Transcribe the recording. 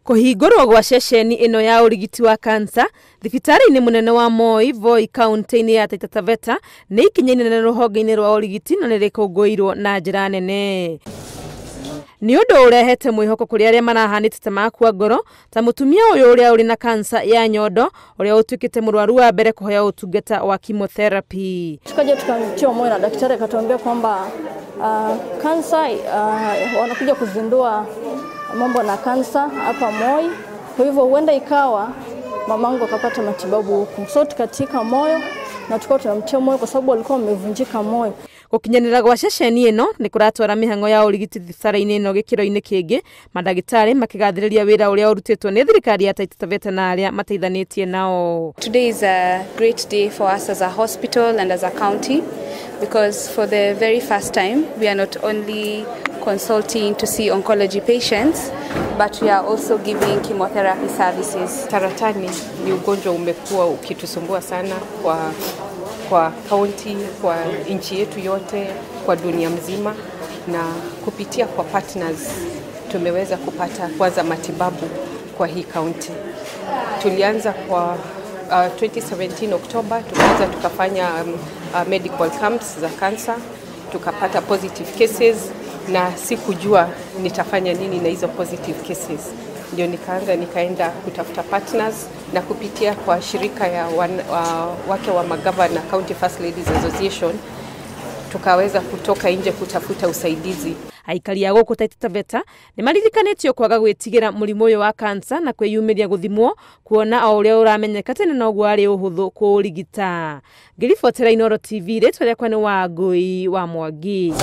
Kũhingũrwo gwa ceceni ĩno ya ũrigiti wa kansa thibitarĩ-inĩ mũnene wa Moi Voi kaunti-inĩ ya Taita Taveta nĩ ikinya inene rũhonge-inĩ rwa ũrigiti na nĩ rĩkũngũĩirwo na njĩra nene. Nĩ ũndũ ũrehete mwĩhoko kũrĩ arĩa marahanĩte ta makua ngoro ta mũtumia ũyũ ũrĩa ũrĩ na kansa ya nyondo ũrĩa ũtuĩkĩte mũrwaru wa mbere kũheo ũtungata wa chemotherapy. Tukaja tukamtia moyo na daktari akatuambia kwamba kansa wanakuja kuzindua mambo na kansa hapa Moi, kwa hivyo huenda ikawa mamangu akapata matibabu huku. So tukatika moyo na tukawa tunamtia moyo kwa sababu walikuwa wamevunjika moyo. Gũkinyanĩra gwa ceceni ĩno nĩ kũratwara mĩhang'o ya ũrigiti thibitarĩ-inĩ ĩno gĩkĩro-inĩ kĩngĩ, mandagĩtarĩ makĩgathĩrĩria wĩra ũrĩa ũrutĩtwo nĩ thirikari ya Taita Taveta na arĩa mateithanĩtie nao. Today is a great day for us as a hospital and as a county because for the very first time we are not only consulting to see oncology patients but we are also giving chemotherapy services. Saratani ni ugonjwa umekuwa ukitusumbua sana kwa kaunti, kwa nchi yetu yote, kwa dunia mzima, na kupitia kwa partners tumeweza kupata kwanza matibabu kwa hii kaunti. Tulianza kwa 2017 Oktoba, tukaanza tukafanya medical camps za cancer, tukapata positive cases na sikujua nitafanya nini na hizo positive cases. Ndio nikaanza nikaenda kutafuta partners na kupitia kwa shirika ya wake wa magavana County First Ladies Association tukaweza kutoka nje kutafuta usaidizi. Aikari a gũkũ Taita Taveta nĩ maririkanĩtio kwaga gwĩtigĩra mũrimũ ũyũ wa kansa na kwĩyumĩria gũthimwo kuona o ũrĩa ũramenyeka tene noguo arĩ ũhũthũ kũũrigita. Ngĩribotera Inooro TV, rĩtwa rĩakwa nĩ Wangũi wa Mwangi.